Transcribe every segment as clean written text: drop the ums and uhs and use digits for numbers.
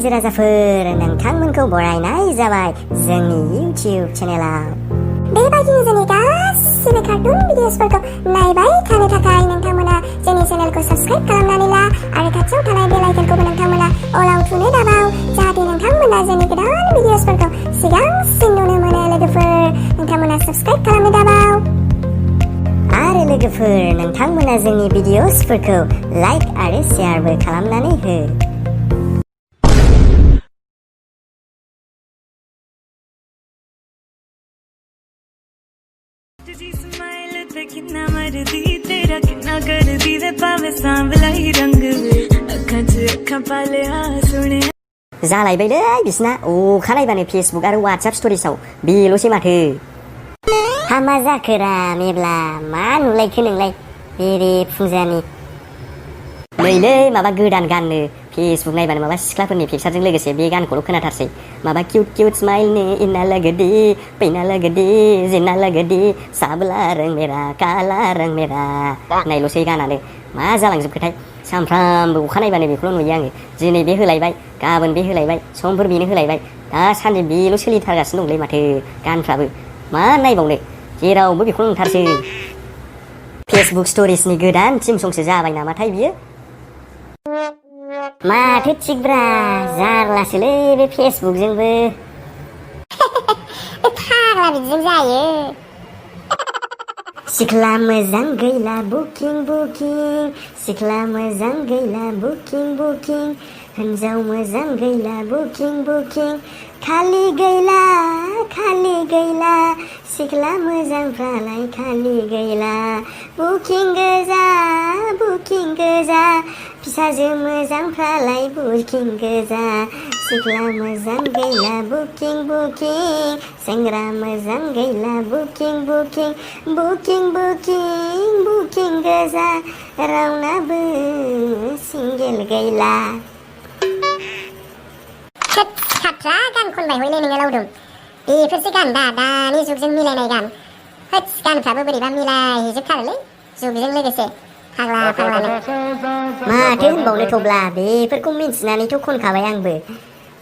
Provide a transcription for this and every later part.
रायजो राजाफोर नोंथांमोनखौ बरायनाय जाबाय जोंनि इउटिउब चेनेलाव। बेबायदिनो जोंनि गासिबो कार्टुन भिडिअसफोरखौ नायबाय थानो थाखाय नोंथांमोना जोंनि चेनेलखौ साबस्क्राइब खालामनानै ला आरो खाथियाव थानाय बेल आइकनखौबो नोंथांमोना अलाव थुनो दाबाव, जाहाथे नोंथांमोना जोंनि गोदान भिडिअसफोरखौ सिगांसिन नुनो मोनो। लोगोफोर नोंथांमोना साबस्क्राइब खालामनो दाबाव। आरो लोगोफोर नोंथांमोना जोंनि भिडिअसफोरखौ लाइक आरो शेयारबो खालामनानै हो। तुझी स्माइल पे कितना मरदी तेरा कितना कर दी वे पावे सांवला ही रंग वे अखा च अखा पाले आ सुने जालायबायलै बिसिना अखानायबानो फेसबुक आरो वाट्सएप स्ट'रिसाव बेल'सै माथो। हामा जाखोरा मेब्ला मा नुलायखो नोंलाय बेरे फुंजानि। नैलै माबा गोदान गाननो फेसबुक नायबानो माबा सिख्लाफोरनि पिकचारजों लोगोसे बे गानखौल' खोनाथारसै। माबा किउट किउट स्माइलनि इन्ना लगदी पैना लगदी जिन्ना लगदी साबला रंग मेरा काला रंग मेरा नायल'सै गानानो मा जालांजोबखोथाय। सानफ्रामबो अखानायबानो बेखौल' नुयो आङो। दिनै बे होलायबाय गाबोन बे होलायबाय समफोर बेनो होलायबाय। दासान्दि बेल' सोलिथारगासिनो दंलै माथो गानफ्राबो मा नायबावनो जेरावबो बेखौल' नुथारसै। फेसबुक स्ट'रिसनि गोदान टिम संसो जाबाय नामाथाय बियो। माथो थिगब्रा जारलासोलै बे फेसबुकजोंबो। फाग्ला बिदिजों जायो। सिख्ला मोजां गैला बुकिं बुकिं सिख्ला मोजां गैला बुकिं बुकिं हिन्जाव मोजां गैला बुकिं बुकिं खालि गैला सिख्ला मोजांफ्रालाय खालि गैला बुकिं गोजा फिसाजो मोजांफ्रालाय बुकिं गोजा सिख्ला मोजां गैला बुकिं बुकिं सेंग्रा मोजां गैला बुकिं बुकिं गोजा रावनाबो सिंगेल गैला। खाट्रा गान खनबाय हयले नोङो लावदुम। बेफोरसो गान दानि जुगजों मिलायनाय गान। गानफ्राबो बोरैबा मिलायहैजोबथारोलै जुगजों लोगोसे फाग्लानो। माथो होनबावनो थब्ला बेफोरखौ मिन्थिनानैथ' खनखाबाय आंबो।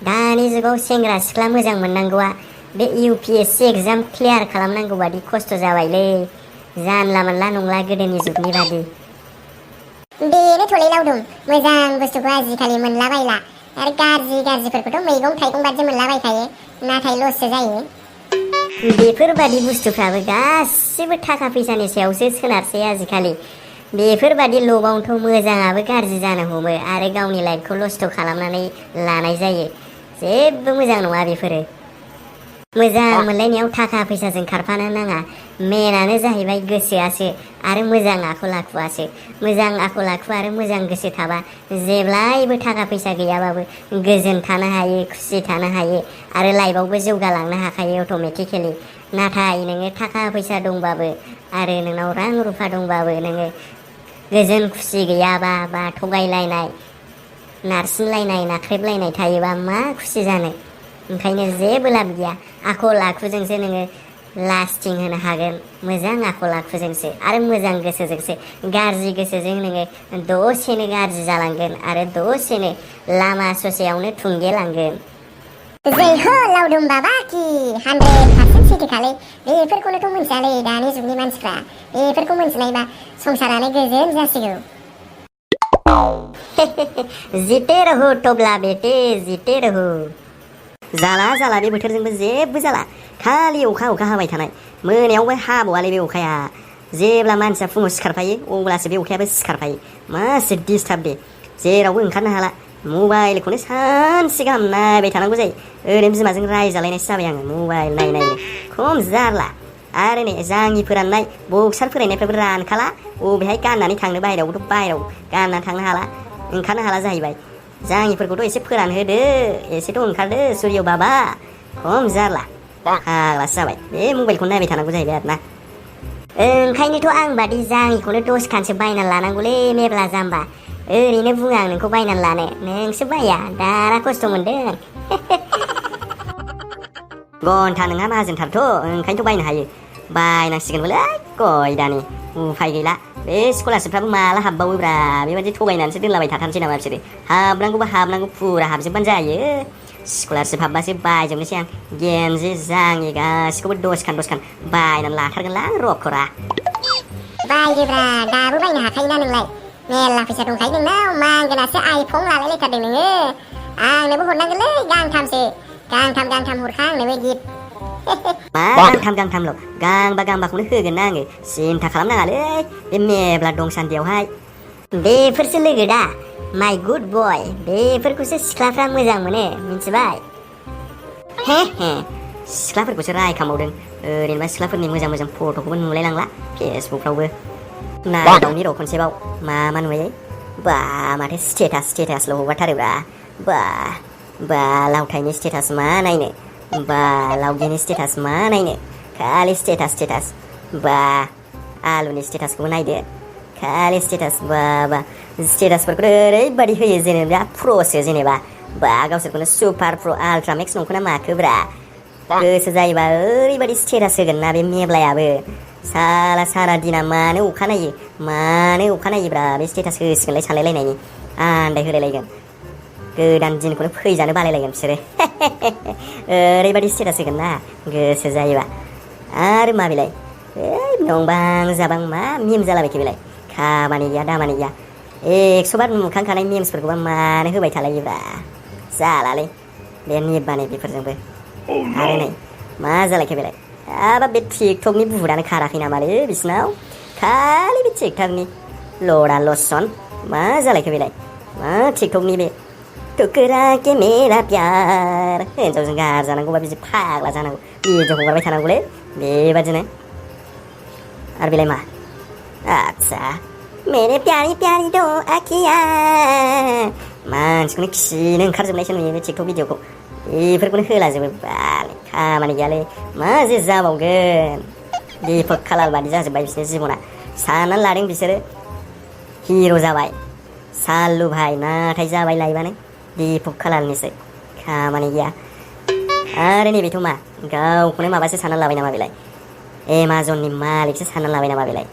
दानि जुगाव सेंग्रा सिख्ला मोजां मोननांगौआ बे UPSC एग्जाम क्लियार खालामनांगौ बादि खस्थ' जाबायलै। जानला मोनला नंला गोदोनि जुगनि बादि। बेनो थ'लै लावदुम मोजां बुस्थुखौ आजिखालि मोनला बायला आरो गाज्रिफोरखौथ' मैगं थाइगं बादि मोनलाबायखायो, नाथाय लससो जायो। बेफोरबादि बुस्थुफ्राबो गासिबो थाखा फैसानि सायावसो सोनारसै आजिखालि। बेफोरबादि लबावनोथ' मोजाङाबो गाज्रि जानो हमो आरो गावनि लाइफखौ लस्ट खालामनानै लानाय जायो। जेबो मोजां नङा बेफोरो। मोजां मोनलायनायाव थाखा फैसाजों खारफानो नाङा, मेनानो जाहैबाय गोसोआसो आरो मोजां आखल आखुआसो। मोजां आखल आखु आरो मोजां गोसो थाबा जेब्लायबो थाखा फैसा गैयाबाबो गोजोन थानो हायो, खुसि थानो हायो आरो लाइफआवबो जौगालांनो हाखायो अट'मेटिकेलि। नाथाय नोङो थाखा फैसा दंबाबो आरो नोंनाव रां रुफा दंबाबो नोङो गोजोन खुसि गैयाबा बा थगायलायनाय नारसिनलायनाय नाख्रेबलायनाय थायोबा मा खुसि जानो। ओंखायनो जेबो लाब गैया। आखल आखुजोंसो नोङो लास्टिं होनो हागोन, मोजां आखल आखुजोंसो आरो मोजां गोसोजोंसो। गाज्रि गोसोजों नोङो दसेनो गाज्रि जालांगोन आरो दसेनो लामा ससेयावनो थुंगेलांगोन। जै हो लावदुम बाबा कि 100% सैथोखालै। बेफोरखौनोथ' मिथियालै दानि जुगनि मानसिफ्रा। बेफोरखौ मिथिनायबा संसारानो गोजोन जासिगौ। जीते रहो टोब्ला बेटे जीते रहो। जाला बे बोथोरजोंबो जेबो जाला, खालि अखा हाबाय थानाय। मोनायावबो हाबावालै बे अखाया। जेब्ला मानसिया फुङाव सिखारफायो अब्लासो बे अखायाबो सिखारफायो। मासि डिस्टार्ब दे, जेरावबो ओंखारनो हाला। मबाइलखौनो सानसे गाहाम नायबाय थानांगौ जायो। ओरैनो बिमाजों रायजालायनायसो जाबाय आङो मबाइल नायनो खम जारला। आरो नै जाङि फोराननाय बक्सार फोराननायफ्राबो रानखाला, अबेहाय गाननानै थांनो बाहेरायावबोथ' बाहेरायाव गाननानै थांनो हाला, ओंखारनो हाला जाहैबाय। जाङिफोरखौथ' एसे फोरानहोदो, एसेथ' ओंखारदो सुरिय बाबा। खम जारला फाग्लासो जाबाय। बे मबाइलखौ नायबाय थानांगौ जाहैबाय आरोना। ओंखायनोथ' आं बादि जाङिखौनो 10 खानसो बायनानै लानांगौलै मेब्ला जाम्बा। ओरैनो बुङा आं नोंखौ बायनानै लानो, नोंसो बाया दाना खस्थ' मोनदों। घन्टा नोंहा माहाजोनथारथ' ओंखायनोथ' बायनो हायो। बायनांसिगोनबोलै गयदानि उफाय गैला। बे स्कलारशिपफ्राबो माला हाबबावोब्रा बेबायदि थगायनानैसो दोनलाबाय थाथारसै नामा बिसोरो हाबनांगौ फुरा हाबजोबबानो जायो स्कलारशिप हाबबासो बायजोबनोसै आं गेन्जि जाङि गासिखौबो दसखान बायनानै लाथारगोनलां रखरा बायदोब्रा दाबो बायनो हाखायोना नोंलाय मेरला फैसा दंखायो नोंनाव मांगोनासो आइफन लालायलायथारदों नोङो आंनोबो हरनांगोनलै गांथाम हरखा आंनोबो गिफ्ट मा गांथामल' गांबाखौनो होगोन ना आङो सिन्था खालामनाङालै बे मेब्ला दं सान्दियावहाय बेफोरसो लोगो दा माइ गुड बय बेफोरखौसो सिख्लाफ्रा मोजां मोनो मिथिबाय हे सिख्लाफोरखौसो रायखांबावदों ओरैनोबा सिख्लाफोरनि मोजां फट'खौबो नुलायलांला फेसबुकफ्रावबो नायदावनि र' खनसेबाव मा नुयो बा माथो स्टेटासल' हगारथारोब्रा बा लावथायनि स्टेटास मा नायनो बा लावगिनि स्टेटास मा नायनो खालि स्टेटास बा आलुनि स्टेटासखौबो नायदो खालि स्टेटास बा स्टेटासफोरखौ ओरैबायदि होयो जेनेबा प्र'सो जेनेबा बा गावसोरखौनो सुपार प्र' आल्ट्रा मेक्स नंखौना माखोब्रा गोसो जायोबा ओरैबायदि स्टेटास होगोन ना बे मेब्लायाबो सारा दिना मानो अखानायोब्रा बे स्टेटास होसिगोनलाय सानलायलायनायनि आन्दाय होलायलायगोन गोदान दिनखौनो फैजानो बालायलायगोन बिसोरो ओरैबायदि स्टेटास होगोन ना गोसो जायोबा आरो मा बेलाय नंबां जाबां मा मिम जालाबायखो बेलाय खामानि गैया दामानि गैया 100 बार नुखांखानाय मिम्सफोरखौबा मानो होबाय थालायोब्रा जालालै बे निब्बानि बेफोरजोंबो आरो नै मा जालायखो बेलाय हाबाब बे टिकटकनि बुहुदानो खाराखै नामालै बिसिनाव खालि बे टिकटकनि लड़ा लसन मा जालायखो बेलाय मा टिकटकनि बे टुकरा के मेरा प्यार हिन्जावजों गारजानांगौबा बिदि फाग्ला जानांगौ भिडिअ हगारबाय थानांगौलै बेबादिनो आरो बेलाय मा आच्छा मेरे प्यारी दो आखिया मानसिखौनो खिनो ओंखारजोबनायसो नुयो बे टिकटक भिडिअखौ बेफोरखौनो होलाजोबो बाले खामानि गैयालै मा जे जाबावगोन दीपक कालार बादि जाजोब्बाय बिसोरनि जिबना साननानै लादों बिसोरो हिर' जाबाय साल्लु भाई नाथाय जाबाय लाइबानो दीपक कालारनिसो खामानि गैया आरो नैबेथ' मा गावखौनो माबासो साननानै लाबाय नामा बेलाय एमाजननि मालिकसो साननानै लाबाय नामा बेलाय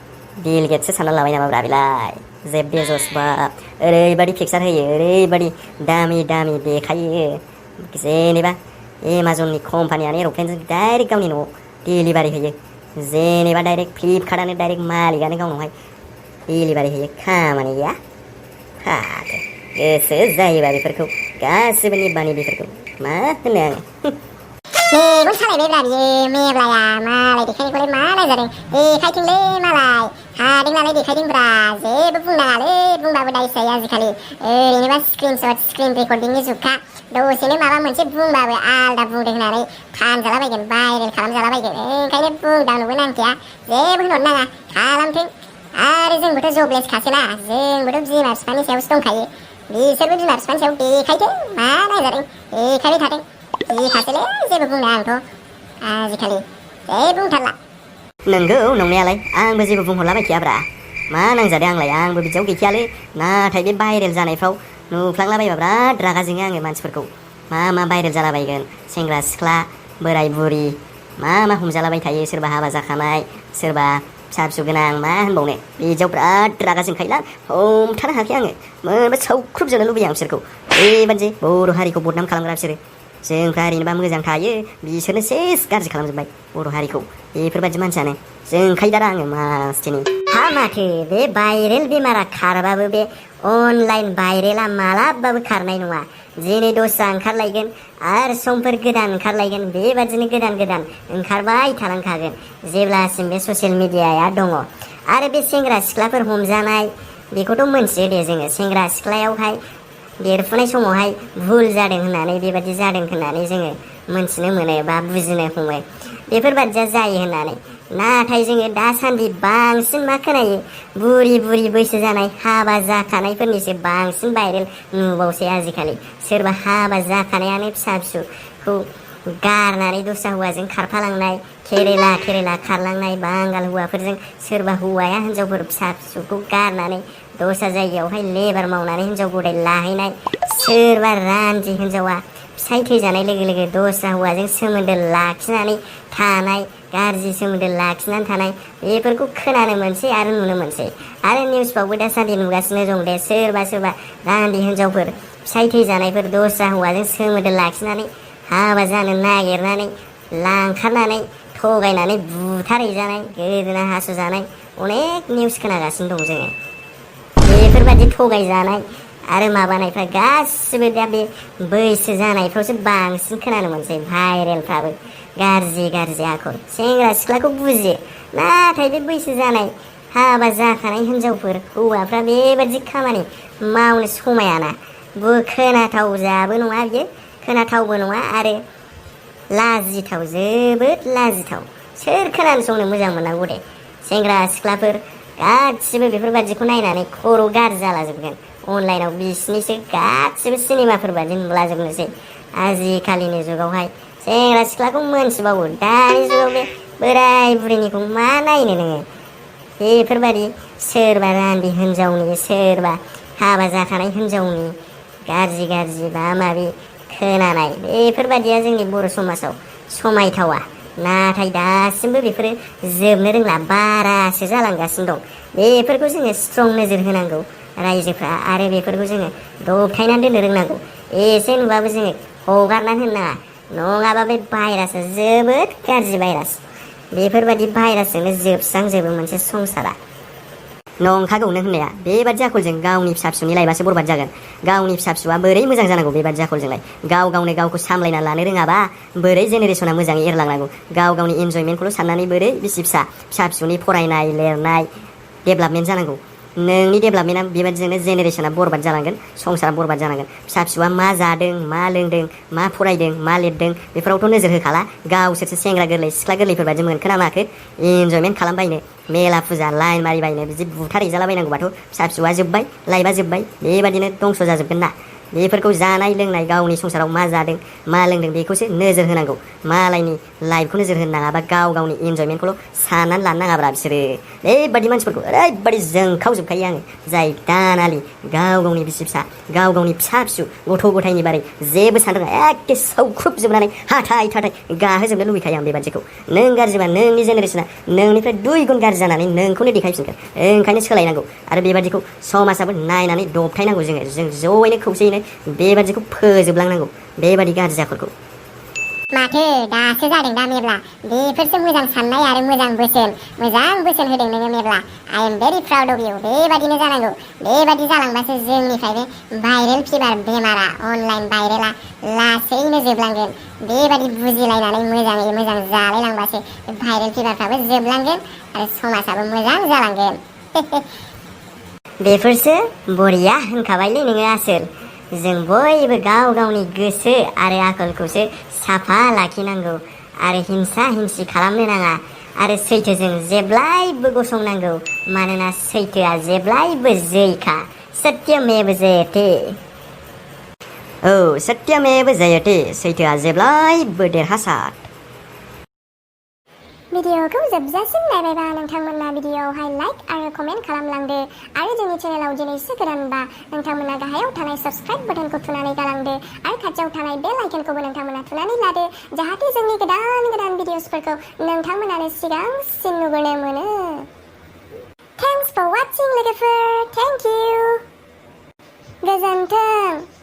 बिल गेट्ससो साननानै लाबाय नामा ब्रा बेलाय जेफ बेजस बाब ओरैबायदि पिक्सार होयो ओरैबायदि दामि देखायो जेनेबा एमाजननि कम्पानियानो एर'प्लेनजों डाइरेक्ट गावनि न'आव डेलिभारि होयो जेनेबा डाइरेक्ट फ्लिपकार्टआनो डाइरेक्ट मालिकआनो गावनावहाय डेलिभारि होयो खामानि गैया फाथो गोसो जायोबा बेफोरखौ गासिबो निब्बानि बेफोरखौ मा होनो आङो मेगन सालायबायब्रा बियो मेब्लाया मालाय देखायनायखौलाय मालाय जादों देखायथोंलै मालाय हादों नालाय देखायदोंब्रा जेबो बुंनाङालै बुंबाबो दायसै आजिखालि ओरैनोबा स्क्रिन रेकर्डिंनि जुगखा दसेनो माबा मोनसे बुंबाबो आलदा बुंदों होननानै फानजालाबायगोन भाइरेल खालामजालाबायगोन ओंखायनो बुंदावनोबो नांखाया जेबो होनहरनो नाङा खालामथों आरो जोंबोथ' जबलेसखासोना जोंबोथ' बिमा बिफानि सायावसो दंखायो बिसोरबो बिमा बिफानि सायाव देखायथों मा नायजादों देखायबाय थाथों बिखासोलै जेबो बुंनो आंथ' आजिखालि जेबो बुंथारला नंगौ नंनायालाय आंबो जेबो बुंहरलाबायखायाब्रा मा नांजादों आंलाय आंबो बिदियाव गैखायालै नाथाय बे भाइरेल जानायफ्राव नुफ्लांलाबायबा बिराद रागा जोङो आङो मानसिफोरखौ मा भाइरेल जालाबायगोन सेंग्रा सिख्ला बोराय बुरि मा हमजालाबाय थायो सोरबा हाबा जाखानाय सोरबा फिसा फिसौ गोनां मा होनबावनो बिदियाव बिराद रागा जोंखायोलां हमथानो हायाखै आङो मोनबा सौख्रुबजोंनो लुबैयो आं बिसोरखौ बेबादि बर' हारिखौ बदनाम खालामग्रा बिसोरो जोंफ्रा ओरैनोबा मोजां थायो बिसोरनो सेस गाज्रि खालामजोब्बाय बर' हारिखौ बेफोरबायदि मानसियानो जोंखायो दा आङो मासथिनि हा माथो बे भाइरेल बेमारा खारबाबो बे अनलाइन भाइरेला मालाबाबो खारनाय नङा दिनै दस्रा ओंखारलायगोन आरो समफोर गोदान ओंखारलायगोन बेबादिनो गोदान ओंखारबाय थालांखागोन जेब्लासिम बे ससियेल मिडियाया दङ आरो बे सेंग्रा सिख्लाफोर हमजानाय बेखौथ' मोनथियो दे जोङो सेंग्रा सिख्लायावहाय देरफुनाय समावहाय भुल जादों होननानै बेबादि जादों होननानै जोङो मोनथिनो मोनो बा बुजिनो हमो बेफोरबादिया जायो होननानै नाथाय जोङो दासान्दि बांसिन मा खोनायो बुरि बैसो जानाय हाबा जाखानायफोरनिसो बांसिन भाइरेल नुबावसै आजिखालि सोरबा हाबा जाखानायानो फिसा फिसौखौ गारनानै दस्रा हौवाजों खारफालांनाय केरेला खारलांनाय बांगाल हौवाफोरजों सोरबा हौवाया हिनजावफोर फिसा फिसौखौ गारनानै दस्रा जायगायावहाय लेबार मावनानै हिनजाव गदाय लाहैनाय सोरबा रान्दि हिनजावा फिसाय थैजानाय लोगो लोगो दस्रा हौवाजों सोमोन्दो लाखिनानै थानाय गाज्रि सोमोन्दो लाखिनानै थानाय बेफोरखौ खोनानो मोनसै आरो नुनो मोनसै आरो निउसफ्रावबो दासान्दि नुगासिनो दं दे सोरबा सोरबा रान्दि हिनजावफोर फिसाय थैजानायफोर दस्रा हौवाजों सोमोन्दो लाखिनानै हाबा जानो नागिरनानै लांखारनानै थगायनानै बुथारहैजानाय गोदोना हासुजानाय अनेक निउस खोनागासिनो दं जोङो बेफोरबायदि थगायजानाय आरो माबानायफ्रा गासिबो दा बे बैसो जानायफ्रावसो बांसिन खोनानो मोनसै भाइरेलफ्राबो गाज्रि गाज्रि आखल सेंग्रा सिख्लाखौ बुजियो नाथाय बे बैसो जानाय हाबा जाखानाय हिनजावफोर हौवाफ्रा बेबादि खामानि मावनो समायाना खोनाथाव जाबो नङा बियो खोनाथावबो नङा आरो लाजिथाव जोबोद लाजिथाव सोर खोनासंनो मोजां मोननांगौ दे सेंग्रा सिख्लाफोर गासिबो बेफोरबादिखौ नायनानै खर' गाज्रि जालाजोबगोन अनलाइनाव बिसिनिसो गासिबो सिनेमाफोर बादि नुलाजोबनोसै आजिखालिनि जुगावहाय सेंग्रा सिख्लाखौ मोनथिबावो दानि जुगाव बे बोराय बुरैनिखौ मा नायनो नोङो बेफोरबायदि सोरबा रान्दि हिनजावनि सोरबा हाबा जाखानाय हिनजावनि गाज्रि गाज्रि माबा माबि खोनानाय बेफोरबायदिया जोंनि बर' समाजाव समायथावा नाथाय दासिमबो बेफोरो जोबनो रोंला बारासो जालांगासिनो दं बेफोरखौ जोङो स्ट्रं नोजोर होनांगौ रायजोफ्रा आरो बेफोरखौ जोङो दबथायनानै दोननो रोंनांगौ एसे नुबाबो जोङो हगारनानै होनो नाङा नङाबा बे भाइरासआ जोबोद गाज्रि भाइरास बेफोरबायदि भाइरासजोंनो जोबस्रांजोबो मोनसे संसारा नंखागौ नों होननाया बेबादि आखलजों गावनि फिसा फिसौनि लाइफआसो बरबाद जागोन गावनि फिसा फिसौआ बोरै मोजां जानांगौ बेबादि आखलजोंलाय गावनो गावखौ सामलायना लानो रोङाबा बोरै जेनेरेसना मोजाङै एरलांनांगौ गावनि इन्जयमेन्टखौल' साननानै बोरै फिसा फिसौनि फरायनाय लिरनाय डेभेलपमेन्ट जानांगौ नोंनि डेभेलपमेन्टआ बेबादिजोंनो जेनेरेसना बरबाद जालांगोन संसारा बरबाद जालांगोन फिसा फिसौआ मा जादों मा लोंदों मा फरायदों मा लिरदों बेफोरावथ' नोजोर होखाला गावसोरसो सेंग्रा गोरलै सिख्ला गोरलैफोरबादि मोनखोना माखो इन्जयमेन्ट खालामबायनो मेला फुजा लाइन मारिबायनो बिदि बुथारहैजालाबायनांगौबाथ' फिसा फिसौआ जोब्बाय लाइफआ जोब्बाय बेबादिनो दंस' जाजोबगोन ना बेफोरखौ जानाय लोंनाय गावनि संसाराव मा जादों मा लोंदों बेखौसो नोजोर होनांगौ मालायनि लाइफखौ नोजोर होनो नाङाबा गावनि इन्जयमेन्टखौल' साननानै लानो नाङाब्रा बिसोरो बेबादि मानसिफोरखौ ओरैबादि जोंखावजोबखायो आङो जाय दानालि गावनि बिसि फिसा गावनि फिसा फिसौ गथ' गथायनि बारै जेबो साननो रोङा एखे सौख्रुबजोबनानै हाथाय थाथाय गाहोजोबनो लुबैखायो आं बेबादिखौ नों गाज्रिबा नोंनि जेनेरेसना नोंनिफ्राय 2 गुन गाज्रि जानानै नोंखौनो देखायफिनगोन ओंखायनो सोलायनांगौ आरो बेबादिखौ समाजाबो नायनानै दबथायनांगौ जों ज'यैनो खौसेयैनो बेबादिखौ फोजोबलांनांगौ बेबादि गाज्रि आखलखौ माथो दासो जादों दा मेब्ला बेफोरसो मोजां साननाय आरो मोजां बोसोन होदों नोङो मेब्ला I am very proud of you बेबादिनो जानांगौ बेबादि जालांबासो जोंनिफ्राय बे भाइरेल फिभार बेमारा अनलाइन भाइरेला लासैनो जोबलांगोन बेबादि बुजिलायनानै मोजाङै मोजां जालायलांबासो भाइरेल फिभारफ्राबो जोबलांगोन आरो समाजाबो मोजां जालांगोन बेफोरसो बरिया होनखाबायलै नोङो आसोल जों बयबो गावनि गोसो आरो आखलखौसो साफा लाखिनांगौ आरो हिंसा हिंसि खालामनो नाङा आरो सैथोजों जेब्लायबो गसंनांगौ मानोना सैथोआ जेब्लायबो जैखा सत्यमेव जयते औ सत्यमेव जयते सैथोआ जेब्लायबो देरहासार भिडिअखौ जोबजासिम नायबायबा नोंथांमोना भिडिअआवहाय लाइक आरो कमेन्ट खालामलांदो आरो जोंनि चेनेलाव दिनैसो गोदानबा नोंथांमोना गाहायाव थानाय साबस्क्राइब बाटनखौ थुनानै गालांदो आरो खाथियाव थानाय बेल आइकनखौबो नोंथांमोना थुनानै लादो जाहाथे जोंनि गोदान भिडिअसफोरखौ नोंथांमोनानो सिगांसिन नुग्रोनो मोनो थेंक्स फर वाचिं लोगोफोर थेंक इउ गोजोन्थों